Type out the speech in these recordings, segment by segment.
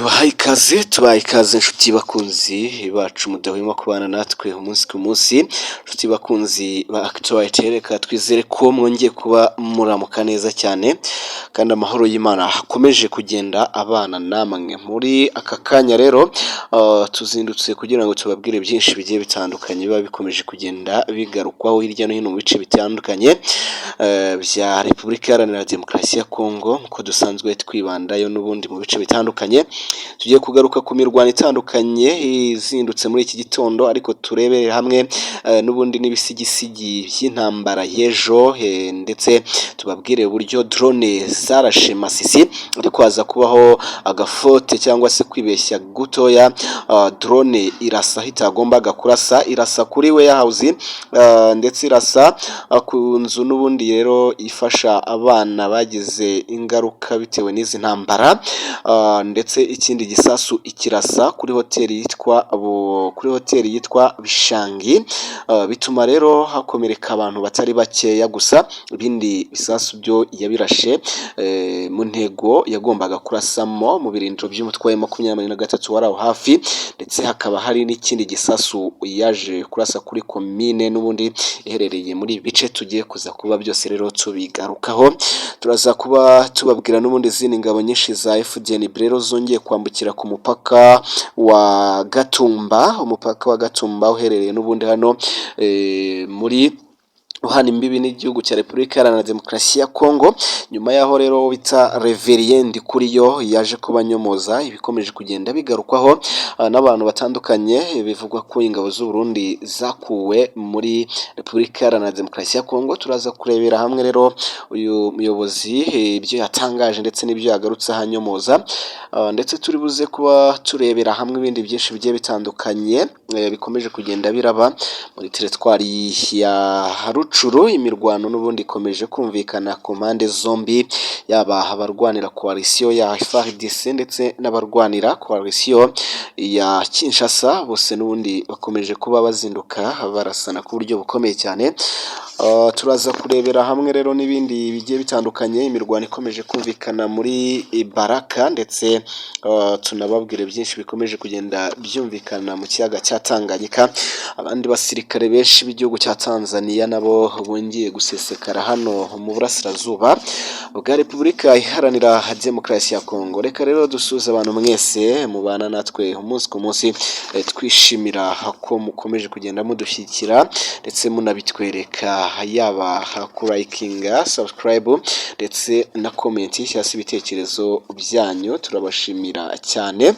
Tubahaye ikaze, tubahaye ikaze inshuti bakunzi bacu mudahwema kubana natwe umunsi ku munsi, inshuti bakunzi ba Actuality, reka twizere ko mwongeye kuba muramuka neza cyane kandi amahoro y'Imana akomeje kugenda abana namwe. Muri aka kanya rero tuzindutse kugira ngo tubabwire byinshi bigiye bitandukanye biba bikomeje kugenda bigarukwaho hirya no hino mu bice bitandukanye bya Repubulika Iharanira Demokarasi ya Kongo, nk'uko dusanzwe twibandayo n'ubundi mu bice bitandukanye. Tugiye kugaruka ku mirwano itandukanye izindutse muri iki gitondo, ariko turebere hamwe n'ubundi n'ibisigisigi by'intambara y'ejo, ndetse tubabwire uburyo drone zarashe Masisi, ariko haza kubaho agafaute cyangwa se kwibeshya gutoya, drone irasa aho itagombaga kurasa, irasa kuri warehouse ndetse irasa ku nzu n'ubundi rero ifasha abana bagize ingaruka bitewe n'izi ntambara, ndetse ikindi gisasu ikirasa kuri hoteli yitwa Bishangi, bituma rero hakomereka abantu batari bakeya. Gusa ibindi bisasu byo yabirashe mu ntego yagombaga kurasamo, mu birindiro by'umutwe wa 23 wari aho hafi, ndetse hakaba hari n'ikindi gisasu yaje kurasa kuri komine n'ubundi iherereye muri ibi bice. Tugiye kuza kuba byose rero tubigarukaho. Turaza kuba tubabwira n'ubundi izindi ngabo nyinshi za FDNB rero zongeye kwambukira ku mupaka wa Gatumba, umupaka wa Gatumba uherereye n'ubundi hano muri uhana imbibi n'igihugu cya Repubulika Iharanira Demokarasi ya Kongo. Nyuma y'aho rero bita Reverien Ndikuriyo yaje kuba anyomoza ibikomeje kugenda bigarukwaho n'abantu batandukanye, bivugwa ko ingabo z'u Burundi zakuwe muri Repubulika Iharanira Demokarasi ya Kongo. Turaza kurebera hamwe rero uyu muyobozi ibyo yatangaje ndetse n'ibyo yagarutseho anyomoza, ndetse turi buze kuba turebera hamwe ibindi byinshi bigiye bitandukanye bikomeje kugenda biraba muri teritwari ya Rutshuru. Imirwano n'ubundi ikomeje kumvikana ku mpande zombi, yaba abarwanira coalition ya FARDC ndetse n'abarwanira coalition ya Kinshasa, bose n'ubundi bakomeje kuba bazinduka barasana ku buryo bukomeye cyane. Turaza kurebera hamwe rero n'ibindi bigiye bitandukanye, imirwano ikomeje kumvikana muri Baraka, ndetse tunababwire byinshi bikomeje kugenda byumvikana mu kiyaga cya Tanganyika. Abandi basirikare benshi b'igihugu cya Tanzania nabo bongeye gusesekara hano mu burasirazuba bwa Repubulika Iharanira Demokarasi ya Kongo. Reka rero dusuhuze abantu mwese mubana natwe umunsi ku munsi, twishimira ko mukomeje kugenda mudushyigikira ndetse munabitwereka, yaba kurayikinga, subscribe ndetse na comment cyangwa se ibitekerezo byanyu, turabashimira cyane.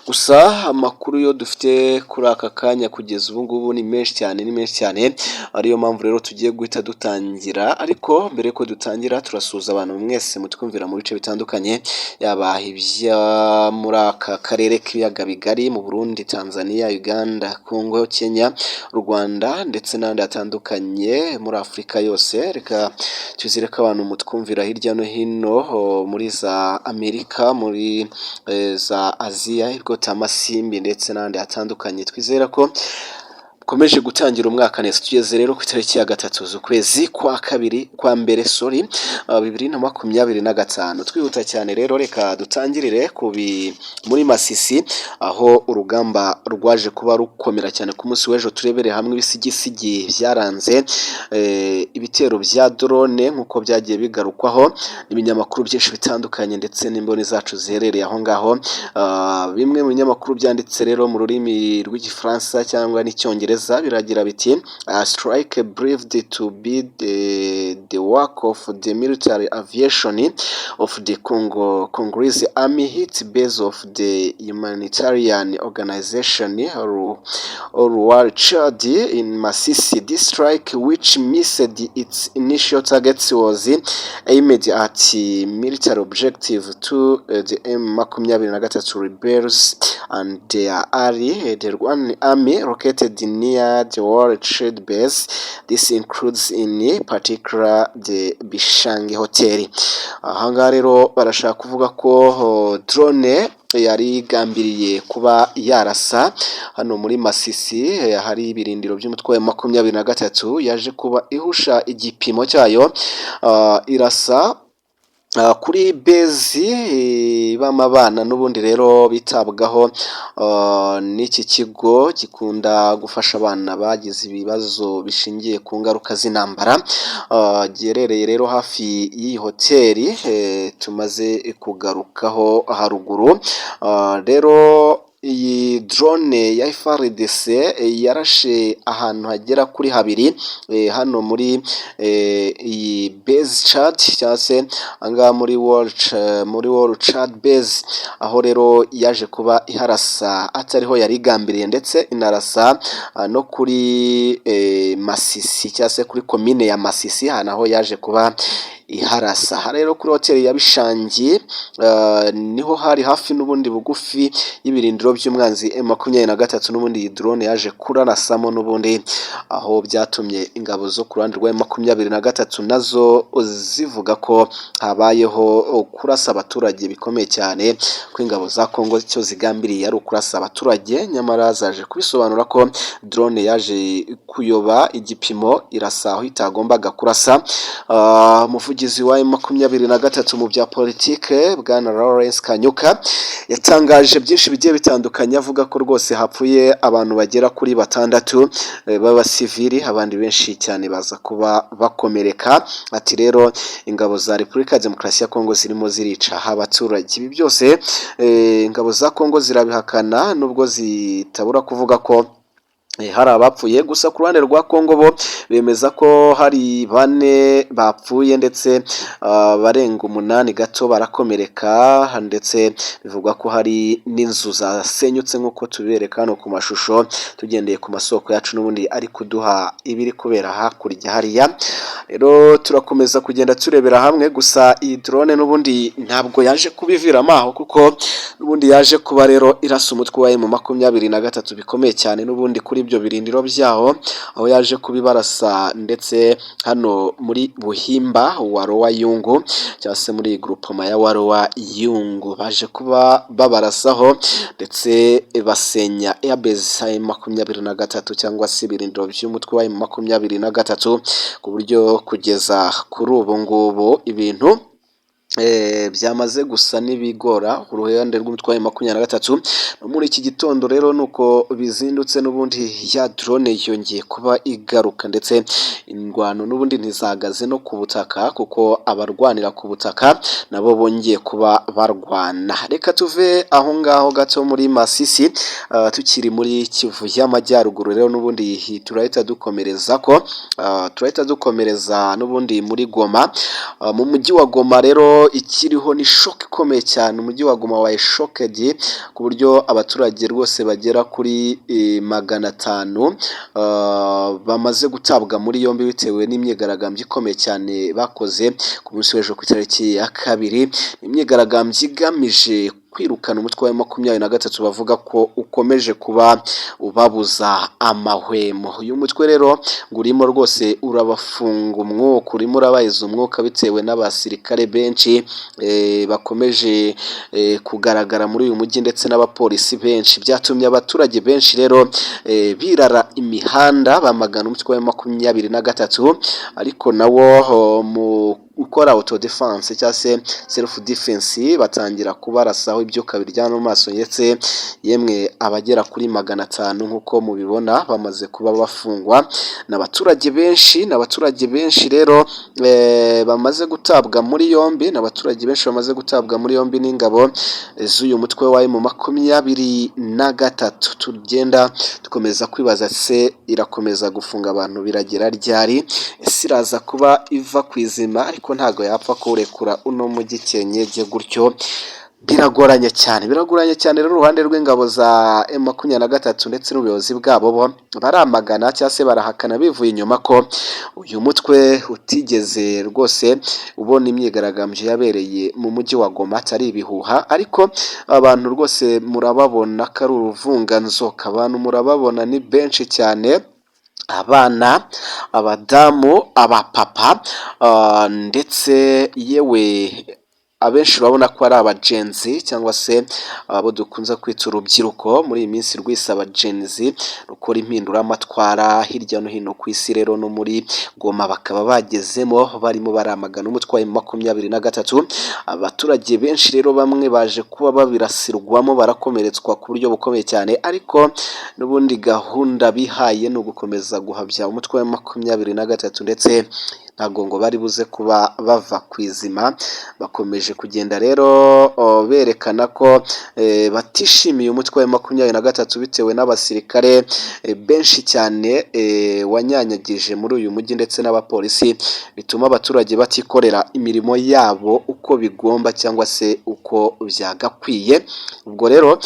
Gusa amakuru yo dufite kuri aka kanya kugeza ubu ngubu ni menshi cyane, ni menshi cyane, ariyo mpamvu rero tugiye guhita dutangira. Ariko mbere yuko dutangira, turasuhuza abantu mwese mutwumvira mu bice bitandukanye, yaba ibyo muri aka karere k'ibiyaga bigari, mu Burundi, Tanzania, Uganda, Congo, Kenya, Rwanda ndetse n'ahandi hatandukanye muri Afurika yose. Reka twizere ko abantu mutwumvira hirya no hino muri za Amerika, muri za Aziya, Amasimbi ndetse n'ahandi hatandukanye, twizera ko dukomeje gutangira umwaka neza. Tugeze rero ku itariki ya 3 z'ukwezi kwa kabiri, kwa mbere, sorry, 2025. Twihuta cyane rero, reka dutangirire muri Masisi, aho urugamba rwaje kuba rukomera cyane ku munsi w'ejo. Turebere hamwe ibisigisigi byaranze ibitero bya drone, nk'uko byagiye bigarukwaho n'ibinyamakuru byinshi bitandukanye ndetse n'imboni zacu ziherereye aho ngaho. Bimwe mu binyamakuru byanditse rero mu rurimi rw'Igifaransa cyangwa n'Icyongereza biragira biti: "Strike believed to be the work of the military aviation of the Congolese army hit base of the humanitarian organization World Child in Masisi. This strike, which missed its initial targets, was aimed at military objective to the M23 rebels and their ally, the Rwandan army, located near the World Trade Base. This includes in particular the Bishangi Hotel." Ahangaha rero barashaka kuvuga ko drone yari igambiriye kuba yarasa hano muri Masisi hari ibirindiro by'umutwe wa 23, yaje kuba ihusha igipimo cyayo, irasa Kuri base ibamo abana n'ubundi rero bitabwaho n'iki kigo gikunda gufasha abana bagize ibibazo bishingiye ku ngaruka z'intambara, giherereye rero hafi y'iyi hoteli tumaze kugarukaho haruguru. Rero iyi drone ya FARDC yarashe ahantu hagera kuri habiri hano muri iyi base Chad, cyangwa se ahangaha muri World Chad base, aho rero yaje kuba iharasa atariho yari igambiriye, ndetse inarasa no kuri Masisi, cyangwa se kuri komine ya Masisi, naho yaje kuba iharasa. Aha rero kuri hoteli ya Bishangi niho hari hafi n'ubundi bugufi y'ibirindiro by'umwanzi M23. N'ubundi iyi drone yaje kurarasamo n'ubundi, aho byatumye ingabo zo ku ruhande rwa M23 nazo zivuga ko habayeho kurasa abaturage bikomeye cyane, ko ingabo za Kongo icyo zigambiriye ari ukurasa abaturage. Nyamara zaje kubisobanura ko drone yaje kuyoba igipimo, irasa aho itagombaga kurasa. Umuvugizi wa M23 mu bya politike, bwana Lawrence Kanyuka, yatangaje byinshi bigiye bitandukanye, avuga ko rwose hapfuye abantu bagera kuri batandatu b'abasivili, abandi benshi cyane baza kuba bakomereka. Ati rero ingabo za Repubulika ya Demokarasi ya Kongo zirimo zirica abaturage. Ibi byose ingabo za Kongo zirabihakana, nubwo zitabura kuvuga ko hari abapfuye. Gusa ku ruhande rwa Kongo bo bemeza ko hari bane bapfuye, ndetse barenga umunani gato barakomereka, ndetse bivugwa ko hari n'inzu zasenyutse, nk'uko tubibereka hano ku mashusho, tugendeye ku masoko yacu n'ubundi ari kuduha ibiri kubera hakurya hariya. Rero turakomeza kugenda turebera hamwe. Gusa iyi drone n'ubundi ntabwo yaje kubiviramo aho, kuko n'ubundi yaje kuba rero irasa umutwe wa M23 bikomeye cyane, n'ubundi kuri ibyo birindiro byaho, aho yaje kubibarasa, ndetse hano muri Buhimba wa Lower Yungu, cyangwa se muri groupement ya wa Lower Yungu, baje kuba babarasaho, ndetse basenya airbase M23, cyangwa se ibirindiro by'umutwe wa M23, ku buryo kugeza kuri ubu ngubu ibintu byamaze gusa n'ibigora ku ruhande rw'umutwe wa M23. Muri iki gitondo rero nuko bizindutse, n'ubundi ya drone yongeye kuba igaruka, ndetse indwano n'ubundi ntizahagaze no ku butaka, kuko abarwanira ku butaka nabo bongeye kuba barwana. Reka tuve aho ngaho gato muri Masisi, tukiri muri Kivu y'Amajyaruguru. Rero n'ubundi turahita dukomereza ko turahita dukomereza n'ubundi muri Goma, mu mujyi wa Goma. Rero ikiriho ni shock ikomeye cyane. Umujyi wa Goma wabaye shocked, ku buryo abaturage rwose bagera kuri 500 bamaze gutabwa muri yombi, bitewe n'imyigaragambyo ikomeye cyane bakoze ku munsi w'ejo ku itariki ya 2. Imyigaragambyo igamije kwirukana umutwe wa 23, bavuga ko ukomeje kuba ubabuza amahwemo. Uyu mutwe rero ngo urimo rwose urabafunga umwuka, urimo urabaheza umwuka, bitewe n'abasirikare benshi bakomeje kugaragara muri uyu mujyi, ndetse n'abapolisi benshi. Byatumye abaturage benshi rero birara imihanda bamagana umutwe wa 23, ariko nawo mu gukora auto defense cyangwa se self defense batangira kubarasaho ibyuka biryana mu maso, ndetse yemwe abagera kuri 500, nk'uko mubibona, bamaze kuba bafungwa. N'abaturage benshi rero bamaze gutabwa muri yombi, n'abaturage benshi bamaze gutabwa muri yombi n'ingabo z'uyu mutwe wa M23. Tugenda dukomeza kwibaza se irakomeza gufunga abantu biragera ryari? Ese iraza kuba iva ku izima? Ariko ntabwo yapfa kuwurekura uno mujyi cyenyege gutyo, biragoranye cyane, biragoranye cyane. Rero uruhande rw'ingabo za M23 ndetse n'ubuyobozi bwabo bo baramagana, cyangwa se barahakana bivuye inyuma ko uyu mutwe utigeze rwose ubona imyigaragambyo yabereye mu mujyi wa Goma, atari ibihuha. Ariko abantu rwose murababona ko ari uruvunganzoka, abantu murababona ni benshi cyane: abana, abadamu, abapapa, ndetse yewe. Abenshi urabona ko ari aba Gen Z cyangwa se abo dukunze kwita urubyiruko muri iyi minsi rwise aba Gen Z, rukora impinduramatwara hirya no hino ku isi. Rero no muri Goma bakaba bagezemo, barimo baramagana umutwe wa 23. Abaturage benshi rero bamwe baje kuba babirasirwamo, barakomeretswa ku buryo bukomeye cyane, ariko n'ubundi gahunda bihaye ni ugukomeza guhabya umutwe wa 23, ndetse ntabwo ngo bari buze kuba bava ku izima. Bakomeje kugenda rero berekana ko batishimiye umutwe wa 23 bitewe n'abasirikare benshi cyane wanyanyagije muri uyu mujyi ndetse n'abapolisi, bituma abaturage batikorera imirimo yabo uko bigomba cyangwa se uko byagakwiye. Ubwo rero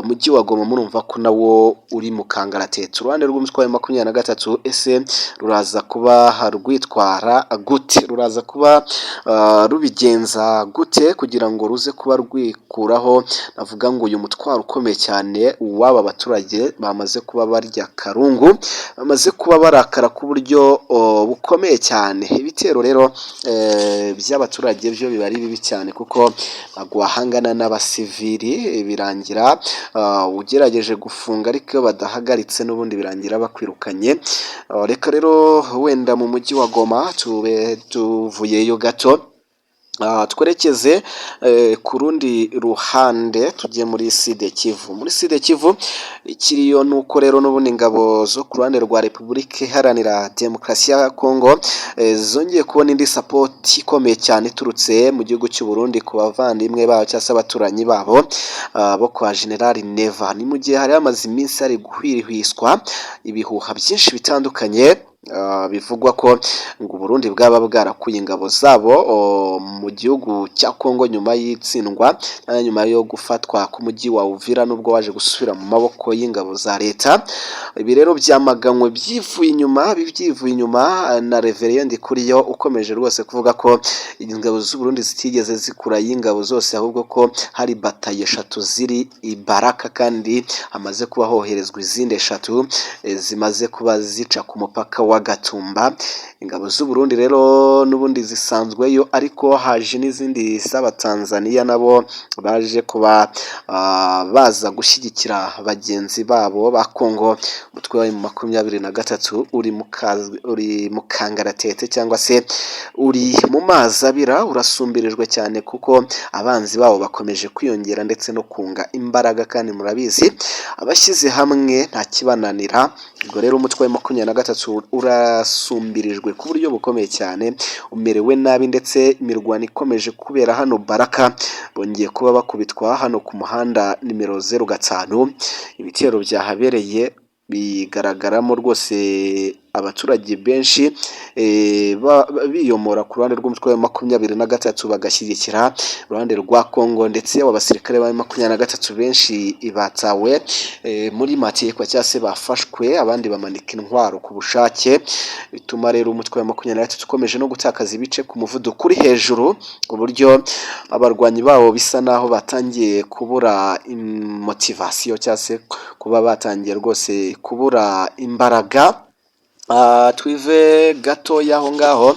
umujyi wa Goma murumva ko nawo uri mu kangaratete. Uruhande rw'umutwe wa 23 ese ruraza kuba rwitwara gute? Ruraza kuba rubigenza gute kugira ngo ruze kuba rwikuraho, navuga ngo uyu mutwaro ukomeye cyane w'aba baturage bamaze kuba barya karungu, bamaze kuba barakara ku buryo bukomeye cyane? Ibitero rero by'abaturage byo biba ari bibi cyane, kuko ntabwo wahangana n'abasivili. Birangira ugerageje gufunga, ariko iyo badahagaritse n'ubundi birangira bakwirukanye. Reka rero wenda mu mujyi wa Goma tube tuvuyeyo gato, twerekeze ku rundi ruhande, tujye muri Sud Kivu. Muri Sud Kivu ikiriyo ni uko rero n'ubundi ingabo zo ku ruhande rwa Repubulika Iharanira Demokarasi ya Kongo zongeye kubona indi support ikomeye cyane iturutse mu gihugu cy'u Burundi, ku bavandimwe babo cyangwa se abaturanyi babo bo kwa General Neva. Ni mu gihe hari hamaze iminsi hari guhwihwiswa ibihuha byinshi bitandukanye, bivugwa ko ngo Burundi bwaba bwarakuye ingabo zabo mu gihugu cya Kongo nyuma y'itsindwa, nyuma yo gufatwa k'umujyi wa Uvira, nubwo waje gusubira mu maboko y'ingabo za leta. Ibi rero byamaganywe byivuye inyuma na Reverien Ndikuriyo, ukomeje rwose kuvuga ko ingabo z'u Burundi zitigeze zikurayo ingabo zose, ahubwo ko hari batayo eshatu ziri i Baraka, kandi hamaze kuba hoherezwa izindi eshatu zimaze kuba zica ku mupaka wa Gatumba. Ingabo z'u Burundi rero n'ubundi zisanzweyo, ariko haje n'izindi z'Abatanzaniya nabo baje kuba baza gushyigikira bagenzi babo ba Kongo. Umutwe wa 23 uri mu kangaratete cyangwa se uri mu mazi abira, urasumbirijwe cyane, kuko abanzi babo bakomeje kwiyongera ndetse no kunga imbaraga, kandi murabizi abashyize hamwe nta kibananira. Ubwo rero umutwe wa 23 urasumbirijwe ku buryo bukomeye cyane, umerewe nabi, ndetse imirwano ikomeje kubera hano Baraka. Bongeye kuba bakubitwa hano ku muhanda nimero 05. Ibitero byahabereye bigaragaramo rwose abaturage benshi biyomora ku ruhande rw'umutwe wa 23, bagashyigikira uruhande rwa Kongo, ndetse abo basirikare ba 23 benshi batawe muri matekwa cyangwa se bafashwe, abandi bamanika intwaro ku bushake. Bituma rero umutwe wa 23 ukomeje no gutakaza ibice ku muvuduko uri hejuru, ku buryo abarwanyi bawo bisa naho batangiye kubura motivation cyangwa se kuba batangiye rwose kubura imbaraga. Twive gatoya aho ngaho,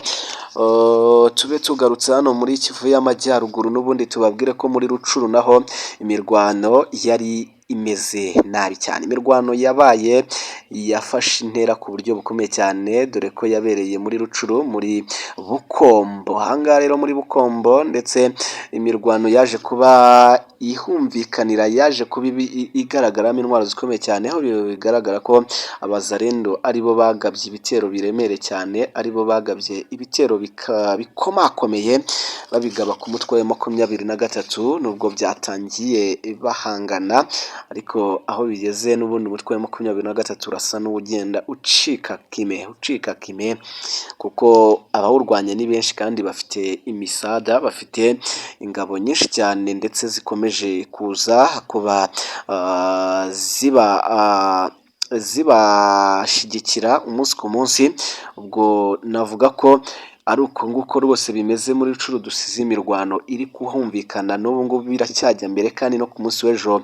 tube tugarutse hano muri Kivu y'Amajyaruguru, n'ubundi tubabwire ko muri Rucuru naho imirwano yari imeze nabi cyane. Imirwano yabaye yafashe intera ku buryo bukomeye cyane, dore ko yabereye muri Rucuru, muri Bukombo. Ahangaha rero muri Bukombo, ndetse imirwano yaje kuba ihumvikanira, yaje kuba igaragaramo intwaro zikomeye cyane, aho bigaragara ko Abazarendo aribo bagabye ibitero biremereye cyane, aribo bagabye ibitero bikomakomeye, babigaba ku mutwe wa 23. Nubwo byatangiye bahangana, ariko aho bigeze n'ubundi umutwe wa 23 urasa n'ugenda ucika kime, ucika kime, kuko abawurwanya ni benshi kandi bafite imisada, bafite ingabo nyinshi cyane, ndetse zikomeje kuza kuba ziba zibashyigikira umunsi ku munsi. Ubwo navuga ko ari uko nguko rwose bimeze muri Rucuru dusize imirwano iri kuhumvikana n'ubu ngubu, biracyajya mbere, kandi no ku munsi w'ejo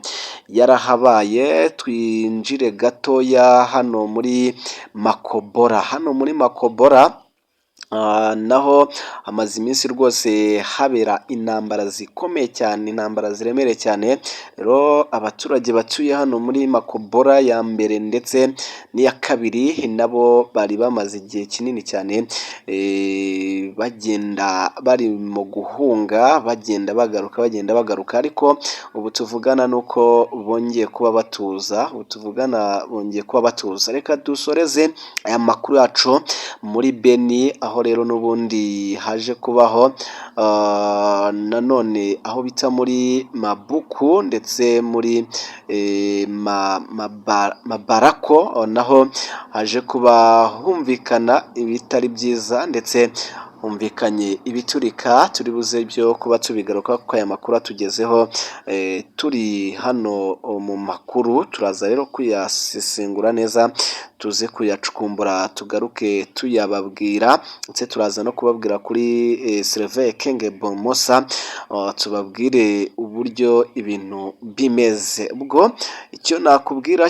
yarahabaye. Twinjire gatoya hano muri Makobora. Hano muri Makobora Naho hamaze iminsi rwose habera intambara zikomeye cyane, intambara ziremereye cyane. Rero abaturage batuye hano muri Makobola ya mbere ndetse n'iya kabiri, nabo bari bamaze igihe kinini cyane bagenda bari mu guhunga, bagenda bagaruka, bagenda bagaruka, ariko ubu tuvugana nuko bongeye kuba batuza, ubu tuvugana bongeye kuba batuza. Reka dusoreze aya makuru yacu muri Beni, aho rero n'ubundi haje kubaho nanone aho bita muri Mabuku ndetse muri Mabarako, naho haje kuba humvikana ibitari byiza ndetse humvikanye ibiturika. Turi buze byo kuba tubigaruka kuko aya makuru atugezeho turi hano mu makuru. Turaza rero kuyasesengura neza, tuze kuyacukumbura, tugaruke tuyababwira, ndetse turaza no kubabwira kuri Sylvain Ekenge Bomosa, tubabwire uburyo ibintu bimeze. Ubwo icyo nakubwira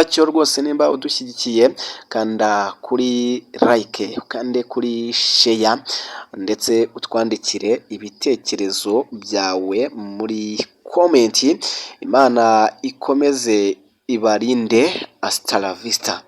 cyo rwose, nimba udushyigikiye, kanda kuri like, ukande kuri share, ndetse utwandikire ibitekerezo byawe muri comment. Imana ikomeze ibarinde. Hasta la vista.